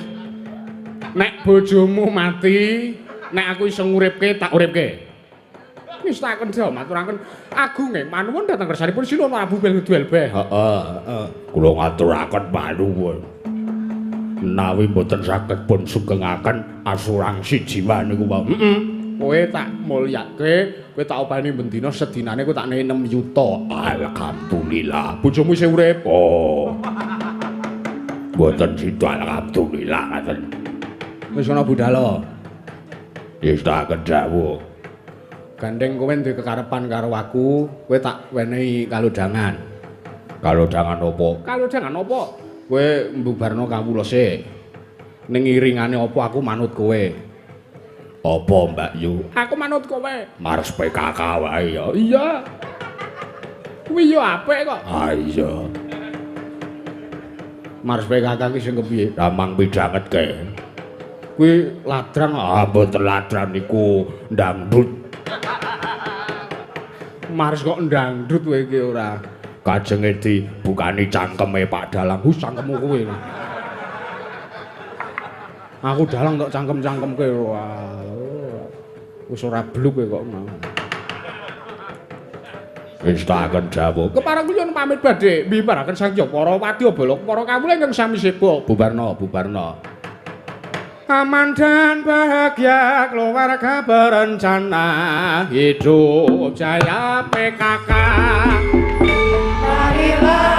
Nek bojomu mati, nek aku iso nguripke tak uripke. Wis tak kendha maturaken agunge manuwun dhateng kersanipun Sinuwun Prabu Belduelbeh. Heeh, heeh. Kula ngaturaken panuwun. Menawi mboten saged pun sugengaken asuransi jiwa niku wae. Heeh. Kowe tak mulyake, kowe tak openi bendina sedinane kowe tak nehi 6 yuta. Alhamdulillah. Bojomu isih urip. Oh. Mboten sida alhamdulillah ngaten. Wis ana budhalo. Wis tak kendhawuh. Gandeng kowe duwe kekarepan karo aku, kowe tak wenehi kalodhangan. Kalodhangan apa? Kalodhangan apa? Kowe mbubarno kawula sik. Ning iringane apa aku manut kowe. Apa Mbak Yu? Aku manut kowe. Mars PKK wae ya. Iya. Kuwi ya apik kok. Ah iya. Mars PKK ki sing kepiye? Ramang pidhangetke. Kuwi ladrang. Ah mboten ladrang niku ndangdut. Mars kok ndangdut kowe iki ora. Kajenge dibukani cangkeme Pak Dalang. Hus cangkemmu kuwi. Aku dalang kok cangkem-cangkemke. Wah. Wis ora bluk kowe kok mau. Wis tak kendhawuh. Kepareng kula pamit badhe mbibaraken Sang Hyang para wadyabala para kawula ingkang sami seba. Bubarno, bubarno. Aman dan bahagia keluarga berencana, hidup jaya PKK. Marilah